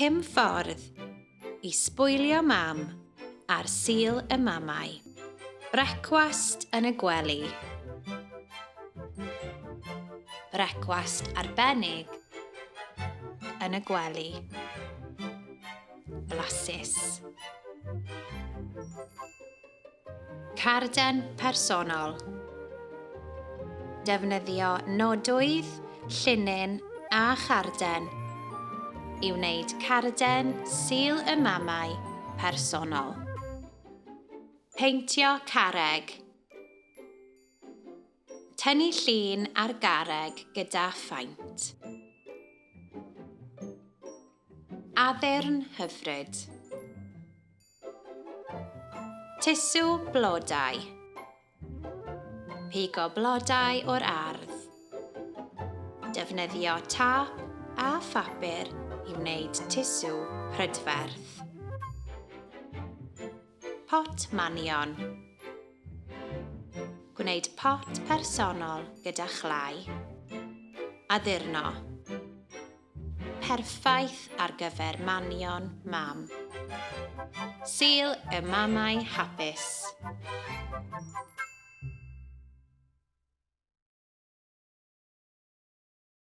Pum ffordd i sbwylio mam ar Sul y Mamau. Brecwast yn y gwely. Brecwast arbennig yn y gwely. Blasus. Carden personol. Defnyddio nodwydd, llinyn a charden i wneud carden Sul y Mamau personol. Peintio carreg. Tynnu llun ar garreg gyda phaent. Addurn hyfryd. Tusw blodau. Pigo blodau o'r ardd. Defnyddio tâp a phapur i wneud tusw prydferth. Pot manion. Gwneud pot personol gyda chlai. Addurno. Perffaith ar gyfer manion mam. Sul y mamau hapus.